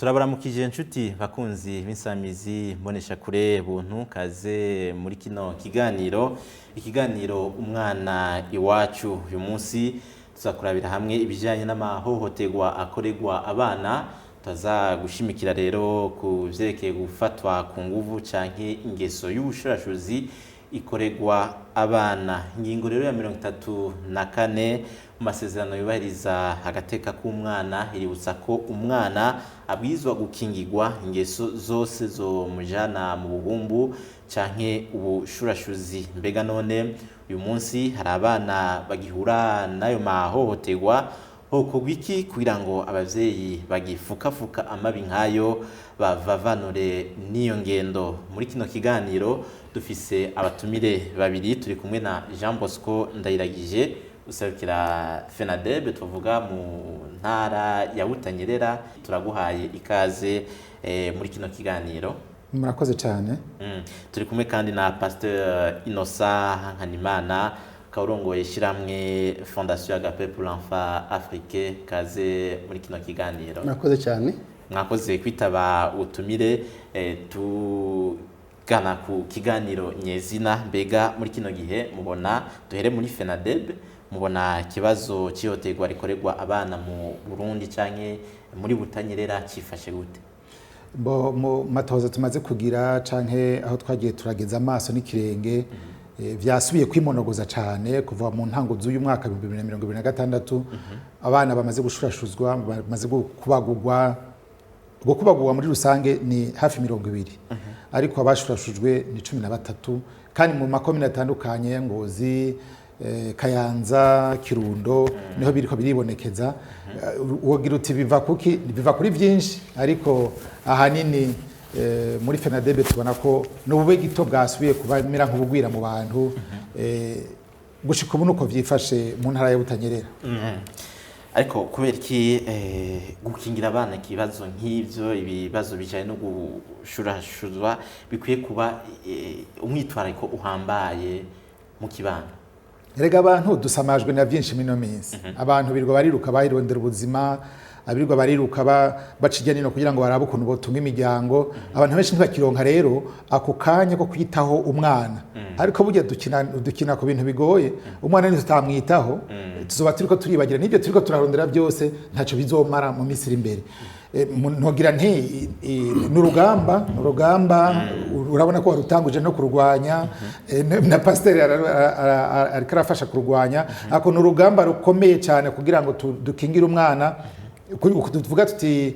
Turabaramukije nshuti bakunzi b'insamizi mboneshakure buntu, kaze muri kino kiganiro, ikiganiro Umwana Iwacu. Uyu munsi tuzakurabira hamwe ibijyanye n'amahohoterwa akorerwa abana. Tuza gushimikira rero ku vyerekeye gufatwa ku nguvu canke ingeso y'ubushurashuzi ikorerwa abana. Ingingo rero ya 34 mu masezerano yubahiriza agateka k'umwana iributsa ko umwana abwirizwa gukingirwa ingeso zose zo mujana mu buhumbu canke ubushurashuzi. Mbega none uyu munsi hari abana bagihura n'ayo mahohoterwa? Hokorwa iki kugira ngo abavyeyi bagifukafuka amabi nk'ayo bavavanure n'iyo ngendo? Muri kino kiganiro dufise abatumire babiri. Turi kumwe na Jean Bosco Ndayiragije, userukira FENADEB tuvuga mu ntara ya Butanyerera. Turaguhaye ikaze muri kino kiganiro. Murakoze cyane. Turi kumwe kandi na Pasteur Innocent Nkanimana, akaba urongoye ishyirahamwe Fondation Agape pour l'Enfant Africain. Kaze muri kino kiganiro. Murakoze cyane. Mwakoze kwitaba ubutumire. Tugana ku kiganiro nyezina. Mbega muri kino gihe mubona, duhere muri FENADEB, mubona ikibazo cyihoterwa rikorerwa abana mu Burundi canke muri Butanyerera cifashe gute? Bo mu matohoza tumaze kugira canke aho twagiye turageza amaso n'ikirenge, vyasubiye kwimonogoza cane kuva mu ntango z'uyu mwaka 2026. Abana bamaze gushurashuzwa, bamaze kubagurwa, gukubagurwa muri rusange ni hafi 20, ariko abashurashujwe ni 13, kandi mu makomine atandukanye, Ngozi, Kayanza, Kirundo, niho biriko biribonekeza. Wogira uti biva kuki? Biva kuri byinshi, ariko ahanini muri FENADEB tubona ko n'ubube gito bwasubiye kubamera nk'ubugwira mu bantu. Gushika ubu nuko vyifashe mu ntara ya Butanyerera. Ariko kubera iki gukingira abana ikibazo nk'ivyo, ibibazo bijanye no gushurashuzwa, bikwiye kuba umwitwarariko uhambaye mu kibano? Erega abantu dusamajwe na byinshi mino minsi. Abantu birirwa bariruka bayirondera ubuzima, abirirwa bariruka baca hirya nino kugira ngo barabe ukuntu botunga imiryango. Abantu benshi ntibakironka rero ako kanya ko kwitaho umwana. Ariko burya dukina ku bintu bigoye. Umwana ntitutamwitaho, tuzoba turiko turibagira n'ibyo turiko turarondera byose, ntaco bizomara mu minsi iri imbere. Ntogira nti ni urugamba. Urabona ko warutanguje no kurwanya, na pasiteri ariko arafasha kurwanya. Ariko ni urugamba rukomeye cyane kugira ngo dukingire umwana. Tuvuga tuti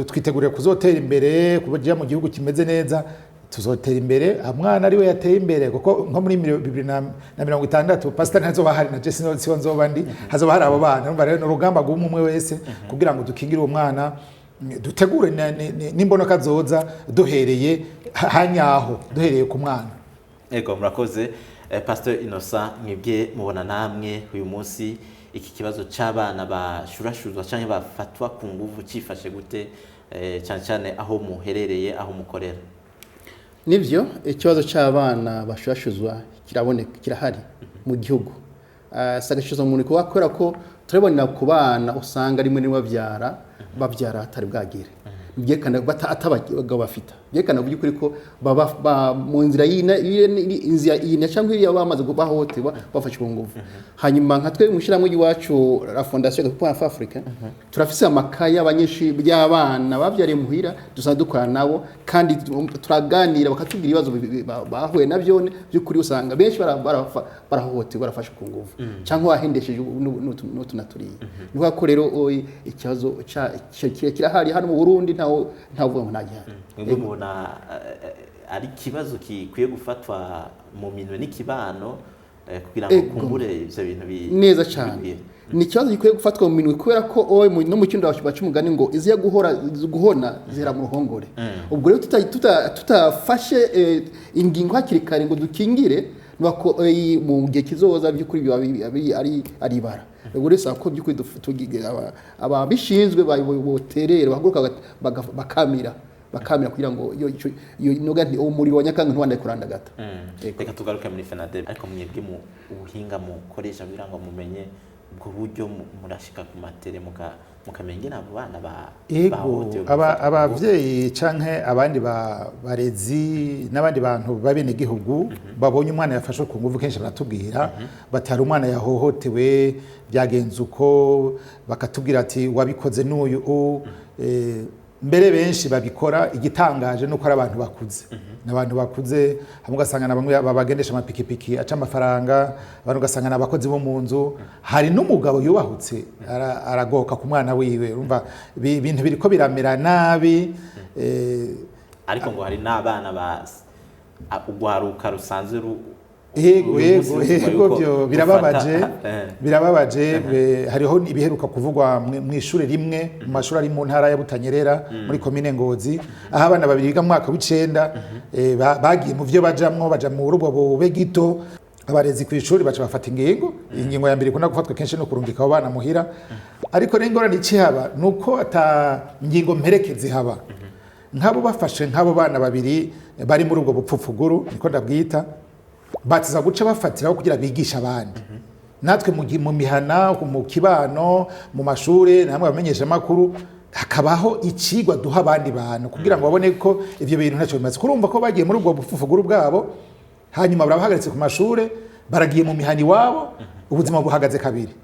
twiteguriye kuzotera imbere, kuja mu gihugu kimeze neza. Tuzotera imbere umwana ari we yateye imbere, kuko nko muri 2060 pasiteri ntazoba ahari, na je siho nzoba ndi, hazoba hari abo bana. Urumva rero ni urugamba rw'umwe umwe wese kugira ngo dukingire uwo mwana, dutegure n'imbonoka zoza duhereye hanyaho, duhereye ku mwana. Ego, murakoze. Pasteur Innocent, mwebwe mubona namwe uyu munsi iki kibazo c'abana bashurashuzwa canke bafatwa ku nguvu cifashe gute, cane cane aho muherereye, aho mukorera? Nivyo, ikibazo cy'abana bashurashuzwa kiraboneka, kirahari mu gihugu. Si agashyuza umuntu kuba, kubera ko turabonera ku bana usanga rimwe rimwe babyara hatari bwagere, byerekana atabagabo bafita, byerekana mu by'ukuri ko baba mu nzira inzira iyi cyangwa iriya bamaze bahohoterwa, bafashwe ku nguvu. Hanyuma nka twe mu ishyirahamwe ry'iwacu, la Fondation Agape pour Africa, turafise amakaye y'abanyeshuri by'abana babyariye muhira. Dusanzwe dukorana nabo kandi turaganira, bakatubwira ibibazo bahuye nabyo. By'ukuri usanga benshi barahohoterwa, barafashwe ku nguvu cyangwa bahendesheje n'utu na turiya. Ni ukuvuga ko rero ikibazo kirahari hano mu Burundi, ntawe uvuga ngo nta gihari. Mwebwe mubona ari ikibazo gikwiye gufatwa mu minwe n'ikibano kugira ngo kumbure ivyo bintu Neza cyane. bikwiye? Ni ikibazo gikwiye gufatwa mu minwe, kubera ko owe no mu kindi baca umugani ngo iziya guhora guhona zihera mu ruhongore. Ubwo rero tutafashe ingingo hakiri kare ngo dukingire, nuko mu gihe kizoza by'ukuri biba ari ibara. Ubwo rero saba ko by'ukuri ababishinzwe boterera, bahaguruka, bakamira kugira ngo iyo noga nti umuriro wa nyakanga ntiwande kurandagata. Yego. Reka tugaruke muri FENADEB. Ariko mwebwe mu ubuhinga mukoresha kugira ngo mumenye Ubwo buryo murashika ku matere mukamenya ingene abo bana Ego, bahohotewe gufatwa ku nguvu? Abavyeyi canke abandi barezi n'abandi bantu b'abenegihugu babonye umwana yafashwe ku nguvu, kenshi baratubwira bati hari umwana yahohotewe, byagenze uko, bakatubwira ati wabikoze n'uyu mbere benshi babikora, igitangaje nuko ari abantu bakuze, n'abantu bakuze hamwe ugasanga na bamwe babagendesha amapikipiki aca amafaranga, abantu ugasanga ni abakozi bo mu nzu, hari n'umugabo yubahutse aragoka ku mwana wiwe. Urumva ibintu biriko biramera nabi. Ariko ngo hari n'abana ba urwaruka rusanzwe Yego. uyu Yego. munsi ruvuga Yego. yuko Byo rufata birababaje, birababaje. Hariho ibiheruka kuvugwa mw'ishure rimwe mu mashuri ari mu ntara ya Butanyerera, muri komine Ngozi, aho abana babiri biga mu mwaka w'icenda bagiye mu vyo bajamwo, baja mu rubo bube gito. Abarezi ku ishuri baca bafata ingingo. Ingingo ya mbere ikunda gufatwa kenshi no kurungika abo bana muhira, ariko rero ingorane ikihaba ni uko ata ngingo mperekezi haba. Nk'abo bafashe, nk'abo bana babiri bari muri ubwo bupfupfuguru, niko ndabwita, batiza guca bafatiraho kugira bigishe abandi. Natwe mu mihana, mu kibano, mu mashuri, namwe abamenyesha amakuru, hakabaho icigwa duha abandi bantu kugira ngo babone ko ivyo bintu ntacyo bimaze. Kurumva ko bagiye muri ubwo bupfupfuguru bwabo, hanyuma barabahagaritse ku mashure, baragiye mu mihana iwabo, ubuzima buhagaze kabiri.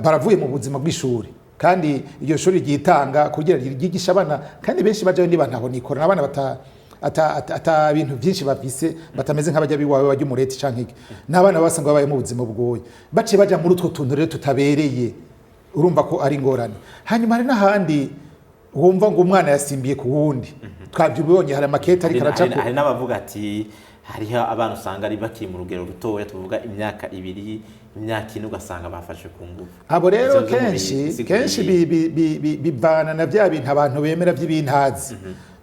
Baravuye mu buzima bw'ishuri, kandi iryo shuri ryitanga kugira ryigishe abana, kandi benshi bajayo niba ntaho nikora n'abana bata ata bintu byinshi bafise, batameze nk'abajya biwawe bajya umureti canke iki, n'abana basanga babaye mu buzima bugoye, baciye baja muri utwo tuntu rero tutabereye. Urumva ko ari ingorane. Hanyuma hari n'ahandi wumva ngo umwana yasimbiye ku wundi, twabyibonye, hari amakete ariko araca Hari n'abavuga ati hariho abana usanga ari bakiri mu rugero rutoya, tuvuga imyaka 2, imyaka 4, ugasanga bafashe ku ngufu. Abo rero Izo zo mu kenshi kenshi bivana na bya bintu abantu bemera by'ibintazi,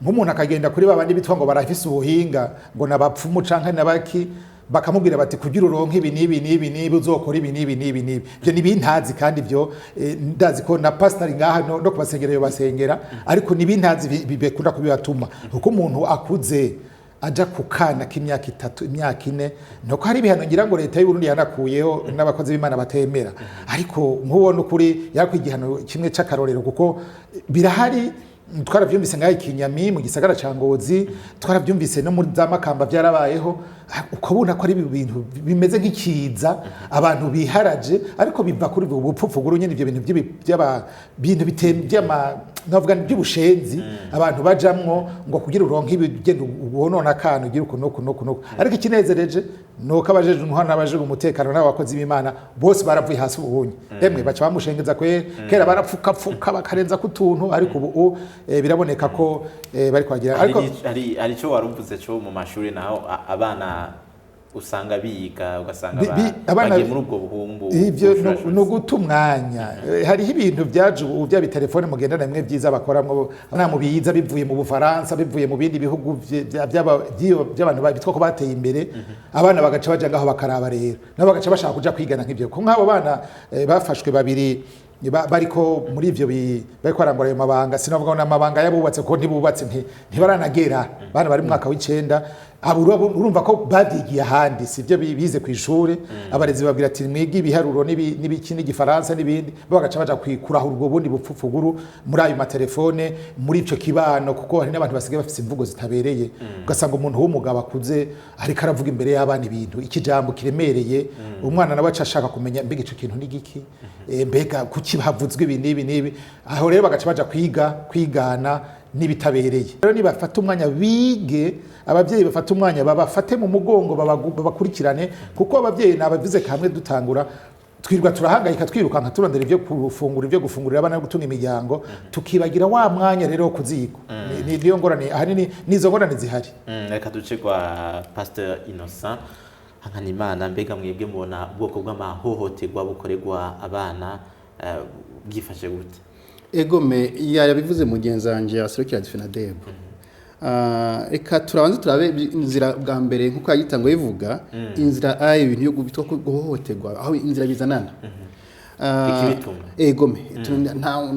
nk'umuntu akagenda kuri babandi bitwa ngo barafise ubuhinga, ngo nabapfumu canke nabaki, bakamubwira bati kugira uronke ibi n'ibi n'ibi n'ibi uzokora ibi n'ibi n'ibi n'ibi. Ibyo ni ibintazi, kandi ibyo ndazi ko na pasitari ngaha no kubasengera yo basengera, ariko ni ibintazi bikunda kubibatuma, kuko umuntu akuze aja ku kana k'imyaka 3, imyaka 4, nuko hari ibihano ngira ngo leta y'u Burundi yanakuyeho n'abakozi b'Imana batemera, ariko nk'ubona ukuri yakwiye igihano kimwe c'akarorero, kuko birahari. Twaravyumvise ngaho ikinyami mu gisagara ca Ngozi, twaravyumvise no muri za Makamba byarabayeho. Ukabona ko ari ibintu bimeze nk'ikiza abantu biharaje, ariko biva kuri ubu bupfupfuguru nyene, ivyo bintu bintu by'ama navuga by'ubushenzi abantu bajamwo ngo kugira uronke ibigenda wonona akantu ugira uku nuku nuku nuku. Ariko ikinezereje nuko abajeje umuhana n'abajeje umutekano n'abakozi b'Imana bose baravuye hasi ubunye, emwe baca bamushengeza kwe. Kera barapfukapfuka bakarenza ku tuntu, ariko ubu biraboneka ko bari kwagira ariko Hari ico waruvuze cyo mu mashuri naho abana usanga biga ugasanga bagiye muri ubwo buhumbu. Ivyo ni uguta umwanya. Hariho ibintu byaje ubu bya bitelefone mugendana bimwe byiza bakoramwo nta mu biza bivuye mu Bufaransa, bivuye mu bindi bihugu by'abantu bitwa ko bateye imbere, abana bagaca baja ngaho bakaraba, rero nabo bagaca bashaka kuja kwigana nk'ivyo, ko nk'abo bana bafashwe babiri bariko muri ivyo bariko barangura ayo mabanga, sinavuga ngo n'amabanga y'abubatse kuko ntibubatse, ntibaranagera, bana bari mu mwaka w'icenda. Abo urumva ko bavyigiye ahandi, sivyo bize ku ishure. Abarezi babwira ati mwige ibiharuro n'ibiki n'igifaransa n'ibindi, bo bagaca baja kurahura ubwo bundi bupfupfuguru muri ayo matelefone, muri ico kibano, kuko hari n'abantu basigaye bafise imvugo zitabereye, ugasanga umuntu w'umugabo akuze ariko aravuga imbere y'abana ibintu, ikijambo kiremereye, umwana nawe aca ashaka kumenya mbega ico kintu ni giki, mbega kuki havuzwe ibi n'ibi n'ibi. Aho rero bagaca baja kwiga kwigana n'ibitabereye. Rero nibafata umwanya bige, abavyeyi bafata umwanya babafate mu mugongo, babakurikirane, kuko abavyeyi nabavuze kamwe dutangura, twirwa turahangayika, twirukanka turondera ibyo gufungura, ibyo gufungurira abana no gutunga imiryango, tukibagira wa mwanya rero wo kuziko. Niyo ngorane ahanini, nizo ngorane zihari. Reka duce kwa Pasteur Innocent Hankanimana. Mbega mwebwe mubona ubwoko bw'amahohoterwa bukorerwa abana bwifashe gute? Egome, yabivuze mugenzi wanje aserukira FENADEB. Reka turabanze turabe inzira bwa mbere, nkuko yagitango yivuga inzira ayo ibintu yo bitwa guhohoterwa, aho inzira bizanana. Ikibituma. Egome,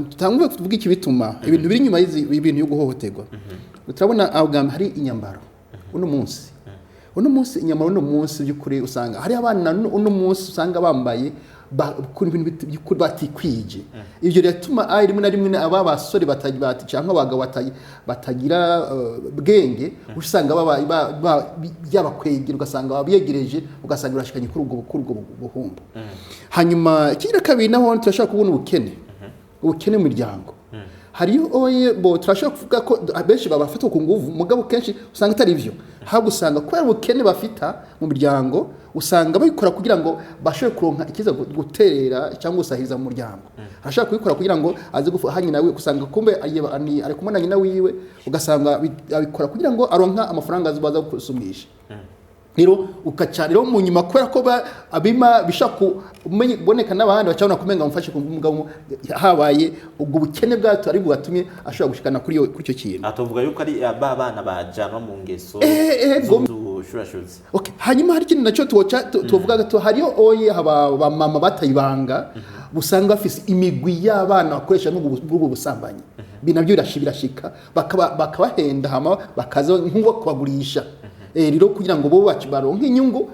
tutangwe kuvuga ikibituma, ibintu biri inyuma y'izi ibintu yo guhohoterwa. Turabona aho bwa mbere hari inyambaro. Uno munsi inyambaro, uno munsi by'ukuri usanga hari abana uno munsi usanga bambaye bakora ibintu by'ukuri batikwije. Ibyo biratuma rimwe na rimwe aba basore cyangwa abagabo batagira bwenge, usanga byabakwegera, ugasanga babyegereje, ugasanga birashikanye kuri ubwo buhumbu. Hanyuma ikindi kabiri naho turashobora kubona ubukene mu miryango. Hariyo oye bo turashobora kuvuga ko abenshi babafata ku nguvu, mugabo kenshi usanga atari byo. Ahubwo usanga kubera ubukene bafita mu miryango, usanga babikora kugira ngo bashobore kuronka ikiza guterera cyangwa gusahiriza mu muryango. Arashobora kubikora kugira ngo aze guha nyina wiwe, usanga kumbe ari kumwe na nyina wiwe, ugasanga abikora kugira ngo aronka amafaranga aza gusumisha. Rero ukaca rero mu nyuma, kubera ko abima bishaka kuboneka n'abandi, bacabona kumenga mufashe ku mugabo, habaye ubwo bukene bwato ari bwatumye ashobora gushikana kuri icyo kintu. Aha tuvuga yuko ari ba bana bajanwa mu ngeso z'ubushurashuzi. Okay. Hanyuma hari ikintu nacyo tuvuga gato. Hariyo oye haba ba mama batayibanga, usanga bafise imigwi y'abana bakoresha n'ubwo busambanyi. Bi nabyo birashika bakabahenda, hama bakaza nk'uwo kubagurisha. Rero kugira ngo bo baronke inyungu,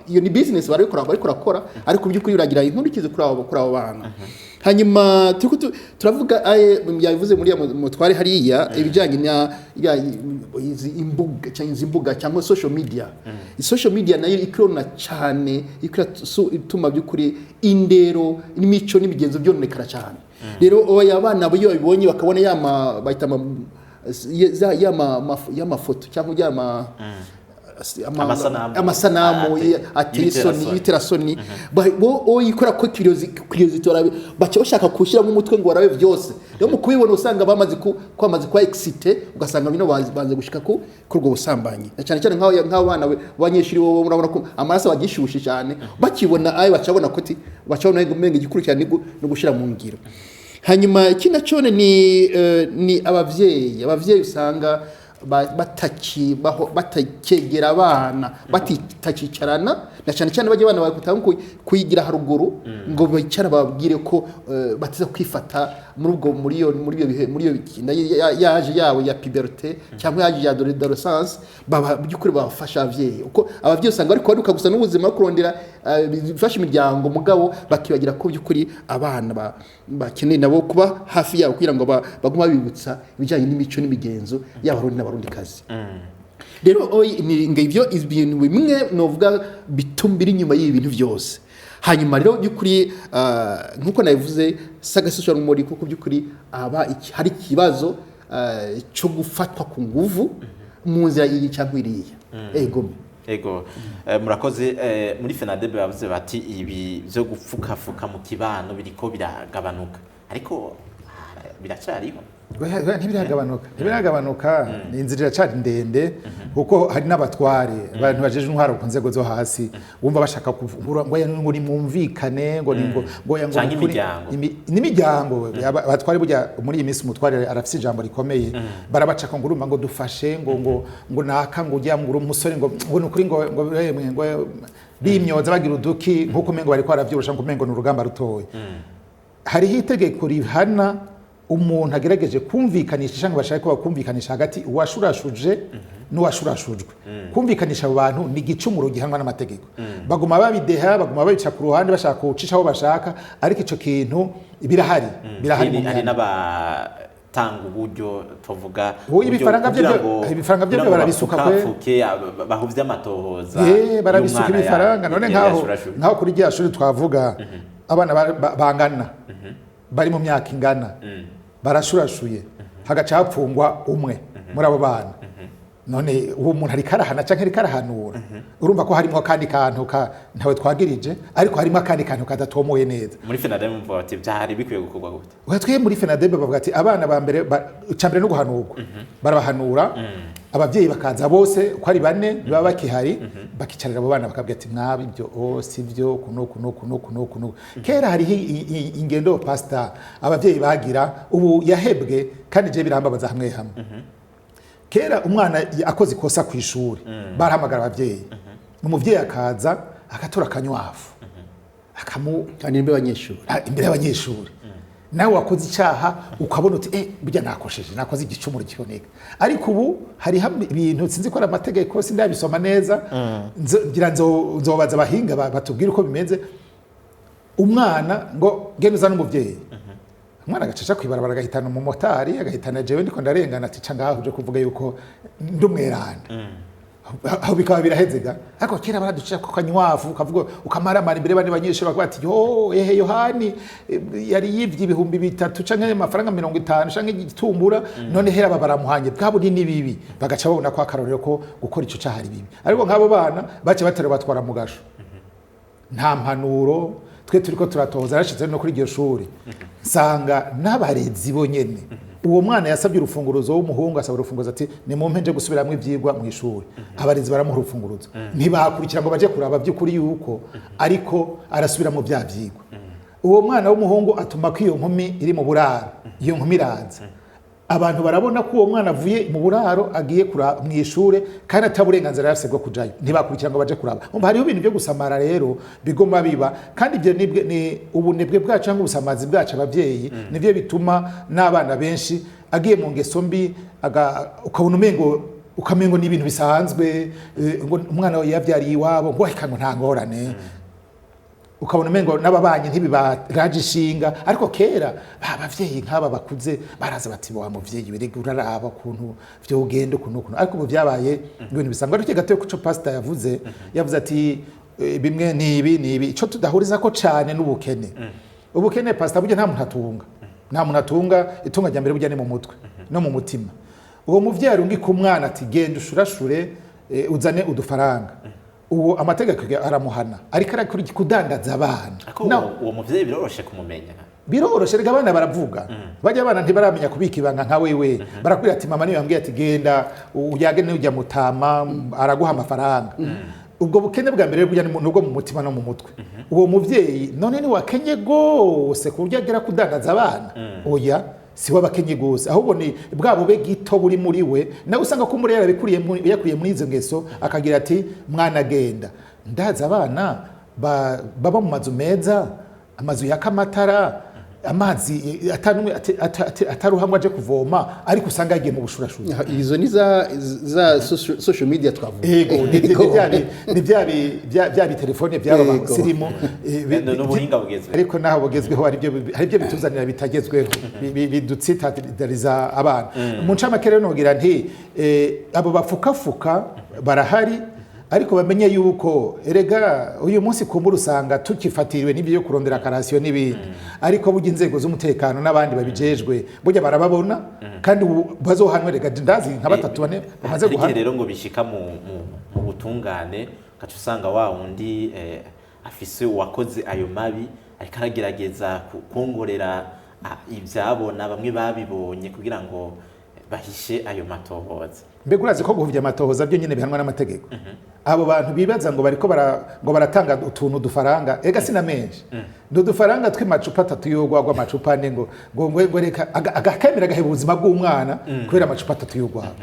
iyo ni business barikora bariko rakora, ariko by'ukuri biragira inkurikizi kuri abo bana. Hanyuma turiko turavuga aye yabivuze muri ya mutware hariya ibijyanye na izi imbuga cyangwa izi mbuga cyangwa social media. Social media nayo ikirona cyane, ituma by'ukuri indero n'imico n'imigenzo byononekara cyane. Rero oya abana bo iyo babibonye, bakabona ya ma bahita ya mafoto cyangwa ya ma Amasanamu. Amasanamu ateye isoni, y'ibiterasoni. Y'ibiterasoni. Bo oyikora ko curiosity, barabe baca bashaka kushyiramo umutwe ngo barabe byose. Rero mu kubibona usanga bamaze ku kwamaze kuba excité, ugasanga bino banze gushika kuri ubwo busambanyi, na cyane cyane nk'abo bana b'abanyeshuri bo murabona ko amaraso bagishushe cyane, bakibona ayo bacabona ko bacabona umenga igikurikirana no gushira mu ngiro. Hanyuma ikindi nacyo ni abavyeyi usanga batakegera abana, batakicarana, na cyane cyane bajya abana bakutanga kuyigira haruguru ngo bicara bababwire ko bateza kwifata muri ubwo muri iyo bihe, muri iyo yaje yabo ya puberté cyangwa yaje ya adolescence. Baba by'ukuri babafasha abavyeyi, uko abavyeyi usanga bari kwaduka gusa n'ubuzima bwo kurondera bifasha imiryango, mugabo bakibagira ko by'ukuri abana bakeneye nabo kuba hafi yabo kugira ngo bagume babibutsa ibijyanye n'imico n'imigenzo y'Abarundi n'Abarundikazi. Rero ni ngibyo ibintu bimwe novuga bituma biri inyuma y'ibi bintu byose. Hanyuma rero by'ukuri, nkuko nabivuze, sagaseswa rumuri, kuko by'ukuri aba hari ikibazo cyo gufatwa ku nguvu mu nzira iyi cyangwa iriya. Ego. Ego, murakoze. Muri FENADEB bavuze bati ibi byo gupfukafuka mu kibano biriko biragabanuka, ariko biracariho. Oya, ntibiragabanuka, ni inzira iracari ndende, kuko hari n'abatware, abantu bajeje intwaro ku nzego zo hasi, wumva bashaka kuvuga ngo ya ngo nimwumvikane, ngo ni ngo ya ngo Canke nukuri imiryango. N'imiryango. Abatware burya muri iyi minsi umutware arafise ijambo rikomeye. Barabacaka ngo urumva ngo dufashe ngo naka ngo ujya ngo uri umusore ngo nukuri ngo emwe, ngo bimyoza bagira uduki nkuko umengo bariko baravyorosha, ngo umengo ni urugamba rutoya. Hariho itegeko rihana umuntu agerageje kumvikanisha cyangwa bashaka ko bakumvikanisha hagati uwashurashuje n'uwashurashujwe. Kumvikanisha abo bantu ni igicumuro gihanwa n'amategeko. Baguma babideha, baguma babica ku ruhande, bashaka kuwucisha aho bashaka, ariko ico kintu birahari mu Hari myanya. n'abatanga uburyo tuvuga Ubu ibifaranga kugira ibifaranga byo kugira ngo barabisuka kwe. bapfukafuke, bahuvye amatohoza barabisuka y'umwana ibifaranga none nkaho yashurashujwe. Nkaho kuri rya shuri twavuga, abana bangana bari mu myaka ingana barashurashuye, hagaca hapfungwa umwe muri abo bana. None uwo muntu ariko arahana canke ariko arahanura? Urumva ko harimo akandi kantu ka ntawe twagirije, ariko harimo akandi kantu kadatomoye neza. Muri FENADEB muvuga bati byari bikwiye gukorwa gute? Oya, twe muri FENADEB bavuga ati abana ba mbere icya mbere no guhanurwa, barabahanura, ababyeyi bakaza bose uko ari bane baba bakihari, bakicarira abo bana, bakabwira ati mwabi ibyo o si byo, kuno kuno kuno kuno kuno. Kera hariho ingendo pastor ababyeyi bagira, ubu yahebwe, kandi je birambabaza hamwe hamwe. Kera umwana akoze ikosa ku ishuri, barahamagara ababyeyi, umuvyeyi akaza akatora akanywafu akamu Kandi imbere y'abanyeshuri. Imbere y'abanyeshuri. Nawe wakoze icyaha ukabona uti burya nakosheje, nakoze igicumuro kiboneka. Ariko ubu hariho ibintu sinzi ko ari amategeko, sindabisoma neza, ngira nzobaza abahinga batubwire uko bimeze. Umwana ngo genda uzane umuvyeyi, umwana agacaca kwibarabara agahitana umumotari, agahitana jewe ndiko ndarengana, ati ca ngaho uje kuvuga yuko ndi umweranda, aho bikaba biraheze ga. Ariko kera baraducira ko kanywafu, ukavuga ukamaramara imbere y'abandi banyeshuri, bakavuga ati: "Yo ehe, Yohani yari yivye 3000 canke amafaranga 50 canke igitumbura, none hera aba baramuhanye." Bwa bunini bibi bagaca babona ko akarorero ko gukora ico caha ari bibi. Ariko nk'abo bana bace batera batwara mu gasho, nta mpanuro. Twe turiko turatoza, yarashize no kuri iryo shuri, nsanga n'abarezi bonyene. Uwo mwana yasabye urufunguruzo w'umuhungu, asaba urufunguruzo ati: "Nimumpe nje gusubiramwo ivyigwa mu ishuri." Abarezi baramuha urufunguruzo, ntibakurikira ngo baje kuraba by'ukuri yuko ariko arasubiramo bya vyigwa. Uwo mwana w'umuhungu atuma ko iyo nkumi iri mu buraro, iyo nkumi iraza, abantu barabona ko uwo mwana avuye mu buraro agiye mu ishure kandi ata burenganzira yafise bwo kujayo, ntibakurikira ngo baje kuraba. Umva, hariho ibintu byo gusamara rero bigoma biba, kandi ibyo ni ubunebwe bwacu cyangwa ubusamazi bwacu abavyeyi, nivyo bituma n'abana benshi agiye mu ngeso mbi, ukabona umengo, ukamengo ni ibintu bisanzwe, ngo umwana we yavyariye iwabo, ngo reka, ngo nta ngorane, ukabona umengo n'ababanyi ntibibaraje ishinga. Ariko kera ba bavyeyi nk'aba bakuze baraza bati: "Wa muvyeyi werega, uraraba ukuntu vyogenda ukuntu ukuntu." Ariko ubu vyabaye ibintu bisanzwe. Ariko gatoya kuco pastor yavuze, yavuze ati bimwe ni ibi ni ibi, ico tudahuriza ko cane n'ubukene. Ubukene, pastor, burya nta muntu atunga, nta muntu atunga. Itunga rya mbere burya ni mu mutwe no mu mutima. Uwo muvyeyi arungika umwana ati: "Genda ushurashure, uzane udufaranga," uwo amategeko aramuhana, ariko arakora kudandaza abana. Ariko uwo muvyeyi biroroshe kumumenya. Biroroshe rega, abana baravuga. Bajya abana ntibaramenya kubika ibanga nka wewe. Barakubwira ati: "Mama niyo yambwiye ati genda uyage n'ujya mutama araguha amafaranga." Ubwo bukene bwa mbere burya nubwo mu mutima no mu mutwe. Uwo muvyeyi none ni wakenye gose ku buryo agera kudandaza abana? Oya, si we abakenye gose, ahubwo ni bwa bube gito buri muri we. Nawe usanga ko muri yarabikuriye yakuriye muri izo ngeso, akagira ati: "Mwana genda." Ndazi abana baba mu mazu meza, amazu yaka amatara, amazi atanumwe ataruhamwe aje kuvoma, ariko usanga yagiye mu bushurashuzi. Izo ni za social media twavuga. Ego, ni bya bitelefone byaba basirimu. N'ubuhinga bugezweho. Ariko naho bugezweho hari ibyo bituzanira bitagezweho, bidutsitariza abana. Mu ncamake rero nogira nti abo bafukafuka barahari, ariko bamenye yuko erega uyu munsi kumbura usanga tukifatiriwe n'ibyo byo kurondera karasiyo n'ibindi, ariko burya inzego z'umutekano n'abandi babijejwe burya barababona, kandi ubu bazohanwe. Rega ndazi nka batatu bane bamaze Hari igihe guhanwa. rero ngo bishika mu butungane, ugaca usanga wa wundi afise uwakoze ayo mabi ariko aragerageza kongorera ivyabona bamwe babibonye kugira ngo bahishe ayo matohoza. Mbega urazi ko guhuvya amatohoza byo nyine bihanwa n'amategeko? Abo bantu bibaza ngo bariko ngo baratanga utuntu dufaranga, ega sina menshi, ni udufaranga tw'amacupa atatu y'urwagwa, amacupa ane, ngo reka agakemera agaheba ubuzima bw'umwana kubera amacupa atatu y'urwagwa.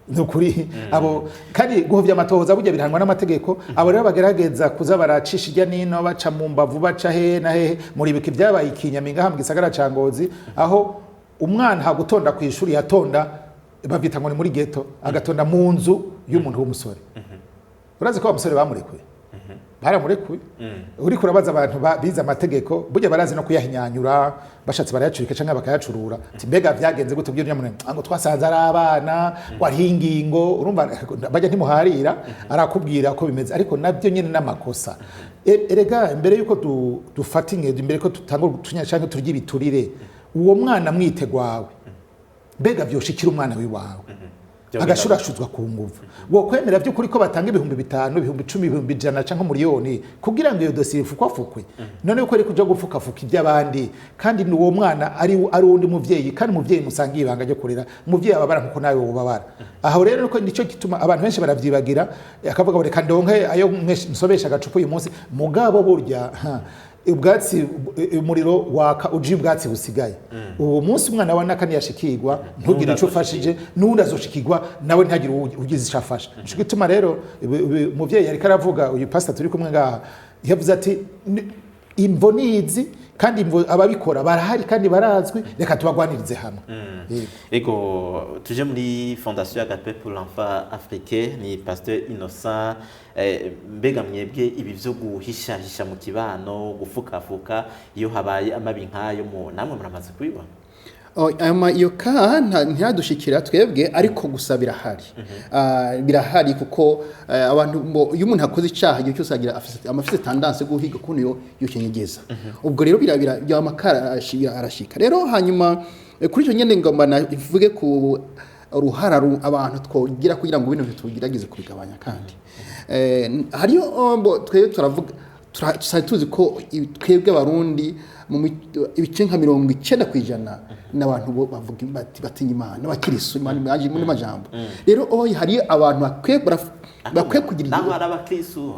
Ni ukuri abo kandi guhuvya amatohoza burya bihanwa n'amategeko. Abo rero bagerageza kuza baracisha irya nino, baca mu mbavu, baca hehe na hehe. Muribuka ibyabaye ikinyaminga aha mu gisagara ca Ngozi, aho umwana hagutonda ku ishuri yatonda, bavyita ngo ni muri ghetto, agatonda mu nzu y'umuntu w'umusore. Urazi ko wa musore bamurekuye? Baramurekuye. Uriko urabaza abantu bize amategeko, burya barazi no kuyahinyanyura, bashatse barayacurika canke bakayacurura. Ati: "Mbega vyagenze gute?" Byo nyamuntu ngo twasanze ari abana, ngo ari ingingo. Urumva bajya ntimuharira, arakubwira ko bimeze, ariko nabyo nyene n'amakosa. Erega imbere yuko dufata ingendo, imbere ko tutanga utunya canke turya ibiturire, uwo mwana mwitegwawe, mbega vyoshikira umwana wiwawe agashurashuzwa ku nguvu, wo kwemera by'ukuri ko batanga 5000, 10,000, 100,000 canke miliyoni kugira ngo iyo dosiye ifukwafukwe? None uko ari kuja gufukafuka iby'abandi, kandi ni uwo mwana ari uwundi muvyeyi, kandi umuvyeyi musangiye ibanga ryo kurera, umuvyeyi ababara nkuko nawe wobabara. Aho rero niko nico gituma abantu benshi baravyibagira, akavuga ngo reka ndonke ayo nsobesha agacupa uyu munsi. Mugabo burya ubwatsi, umuriro waka uji ubwatsi busigaye. Uwo munsi umwana wa naka ntiyashikirwa, ntugire ico ufashije, n'undi azoshikirwa nawe ntagire ugize ico afasha. Nico gituma rero umuvyeyi yariko aravuga, uyu pastor turi kumwe ngaha, yavuze ati: Imvo nizi, kandi imvo ababikora barahari kandi barazwi, reka tubagwanirize hamwe. Yego. Ego, tuje muri Fondation Agape pour l'enfant africain, ni Pasteur Innocent. Mbega mwebwe ibi vyo guhishahisha mu kibano, gufukafuka iyo habaye amabi nk'ayo, mu namwe muramaze kubibona? Oh, iyo ka ntiyadushikira twebwe, ariko gusa birahari. Birahari kuko abantu iyo umuntu akoze icyaha, igihe cyose agira afise tendance yo guhiga ukuntu yo yokenyegeza. Ubwo rero birabira bya makara arashika. Rero hanyuma kuri icyo nyene ngomba mvuge ku uruhara abantu twogira kugira ngo bino bintu tugerageze kubigabanya. Kandi hariyo twebwe turavuga tusanzwe tuzi ko twebwe Abarundi mu ibice nka 90% n'abantu bo bavuga bati batinya Imana, n'abakirisu Imana muri majambo. Rero oh, hari abantu bakwiye kugira Naho hari abakristu,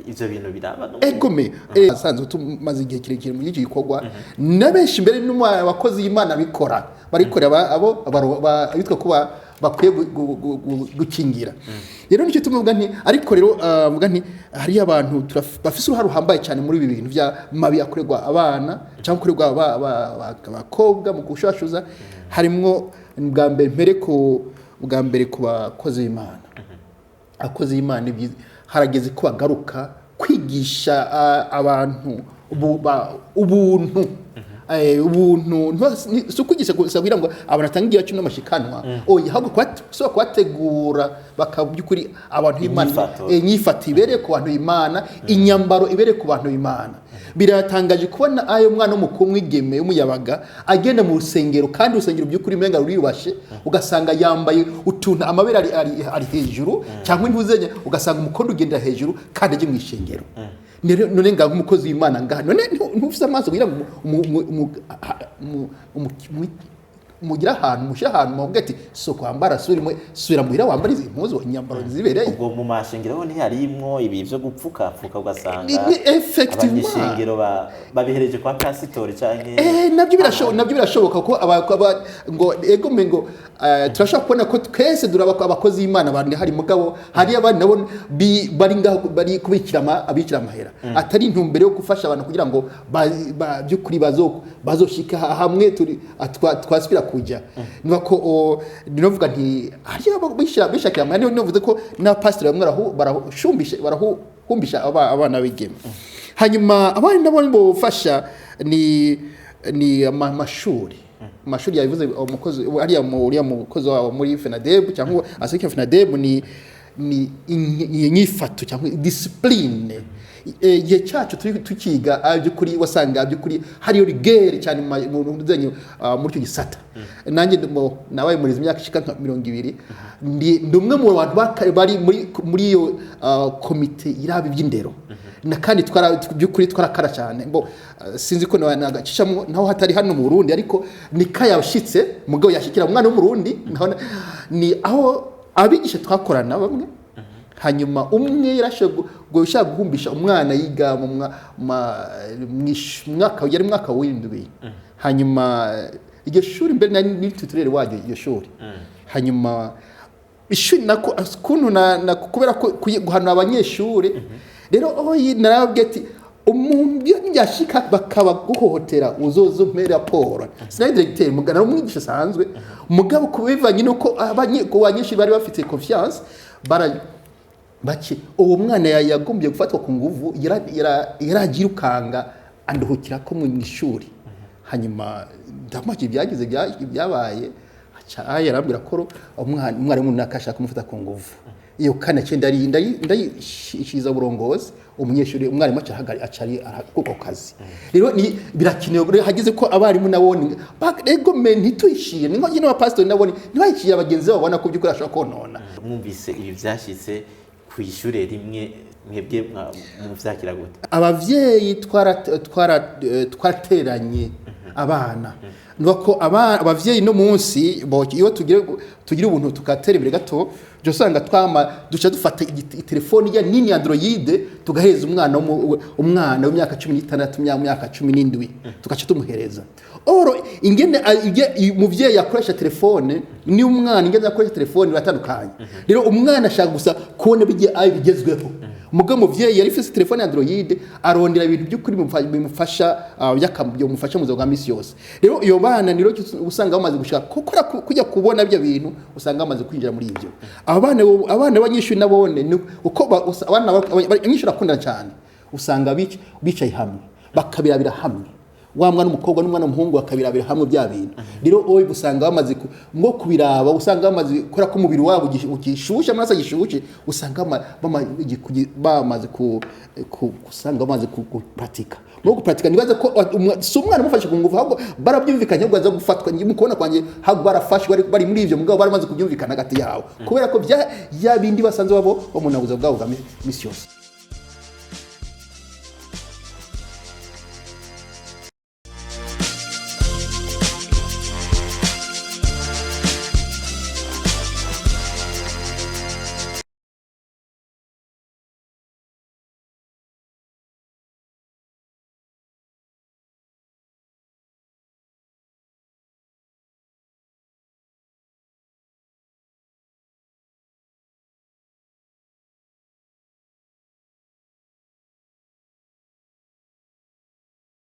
ivyo bintu biraba no Egome, asanzwe tumaze igihe kirekire muri iki gikorwa, na benshi mbere n'abakozi y'Imana bikora barikorera abo bitwa ko bakwiye gukingira. Rero nicyo tumuvuga nti, ariko rero mvuga nti hariyo abantu bafise uruhare ruhambaye cyane muri ibi bintu bya mabi akorerwa abana cyangwa akorerwa abakobwa mu gushashuza. Harimwo bwa mbere, mpere ku bwa mbere, ku bakozi b'Imana. Abakozi b'Imana harageze ko bagaruka kwigisha abantu ubuntu. Ubuntu si ukwigisha gusa kugira ngo abantu batange igihe cumi n'amashikanwa, oya, ahubwo kubategura bakaba by'ukuri abantu b'Imana. Inyifato. Inyifato ibereye ku bantu b'Imana, inyambaro ibereye ku bantu b'Imana. Biratangaje kubona ayo mwana w'umukobwa w'umwigeme w'umuyabaga agenda mu rusengero, kandi urusengero by'ukuri umenga ruriyubashe, ugasanga yambaye utuntu amabere ari hejuru, cyangwa intuzenya, ugasanga umukondo ugendera hejuru kandi aje mu ishengero. None ngaho umukozi w'Imana ngaha, none ntufise amaso kugira ngo mugire ahantu mushyire ahantu muvuge ati si kwambara, subira muhira wambara izi mpuzu, inyambaro zibereye. Ubwo mu mashengero ho ntiharimwo ibi vyo gupfukapfuka, ugasanga Effectivement. abanyeshengero babihereje kwa pasitori canke Nabyo birashoboka ko ngo ego me ngo turashobora kubona ko twese duraba abakozi b'Imana bandi hari, mugabo hari abandi nabo bari ngaho bari kubikira abikira amahera, atari intumbero yo gufasha abantu kugira ngo by'ukuri bazoshika hamwe turi twasubira kuja. Niba ko ninovuga nti hari abo bishakira amahera, niyo nivuze ko n'abapasiteri bamwe barahushumbisha, barahumbisha abana b'igeme. Hanyuma abandi nabo bofasha ni amashuri. Yabivuze umukozi hariya uriya mukozi wabo muri FENADEB cyangwa aseke FENADEB, ni inyifato cyangwa discipline. Igihe cyacu turi tukiga, by'ukuri wasanga by'ukuri hariyo rigueur cyane mu nzenyo muri icyo gisata. Nanjye nabaye muri imyaka ishika nka 20, ndi umwe mu bantu bari muri iyo komite iraba iby'indero, na kandi twara by'ukuri twarakara cyane. Mbo sinzi ko nagacishamo naho hatari hano mu Burundi, ariko nika yashitse mugabo yashikira umwana w'Umurundi naho ni aho abigisha twakorana bamwe. Hanyuma umwe yarashoboye gushaka guhumbisha umwana yiga mu mwaka, yari mwaka w'indwi. Hanyuma iryo shuri mbere nari ni tutorere waryo iryo shuri. Hanyuma ishuri nako kuntu na kubera ko guhanura abanyeshuri rero, oyi narababwiye ati umuntu iyo yashika bakaba guhohotera uzoza umpe raporo. Sinari directeur mugana, umwigisha asanzwe, mugabo kubivanye nuko ku banyeshuri bari bafite confiance, bara bake uwo mwana yagombye gufatwa ku nguvu, yaragirukanga anduhukira ko mu ishuri. Hanyuma ndamaje ibyagize ibyabaye, aca yarambwira ko umwarimu runaka ashaka kumufata ku nguvu. Iyo kane cyenda ndayishiza uburongozi, umunyeshuri umwarimu aca aca ari kuko kazi. Rero ni birakenewe rero hageze ko abarimu nabo ego me ntituyishire, ni nko nyine abapasitori nabo ntibayishire abagenzi babo babona ko by'ukuri ashobora konona. Mwumvise ibi vyashitse ku ishure rimwe, mwebwe muvyakira gute? Abavyeyi twarateranye abana, nuko abavyeyi no munsi iyo tugira ubuntu tukatera imbere gato, byo usanga twama duca dufata telefone ya nini Android, tugahereza umwana umwana w'imyaka 16, myaka 17, tugaca tumuhereza. Oro ingene umuvyeyi akoresha telefone ni umwana ingene akoresha telefone biratandukanye. Rero umwana ashaka gusa kubona bigiye ayo bigezweho. Mugabo umuvyeyi yari afise telefone ya Android, arondera ibintu by'ukuri bimufasha, byomufasha mu buzima bwa misi yose. Rero iyo bana ni rero usanga bamaze gushaka gukora kujya kubona ibyo bintu, usanga bamaze kwinjira muri ibyo. Abana b'abanyeshuri nabone ni uko abana abanyeshuri bakundana cyane, usanga bicaye hamwe bakabirabira hamwe, wa mwana w'umukobwa n'umwana w'umuhungu bakabirabira hamwe bya bintu. Rero oye usanga bamaze ngo kubiraba, usanga bamaze kubera ko umubiri wabo ugishushe, amaraso agishushe, usanga bamaze usanga bamaze gupratika. Muri gupratika nibaze ko si umwana umufashe ku ngufu, ahubwo barabyumvikanye, ahubwo aza gufatwa. Mu kubona kwanjye ahubwo barafashwe bari muri ivyo, mugabo baramaze kubyumvikana hagati yabo, kubera ko bya bindi basanze babo bamunabuza bwabo bwa misi yose.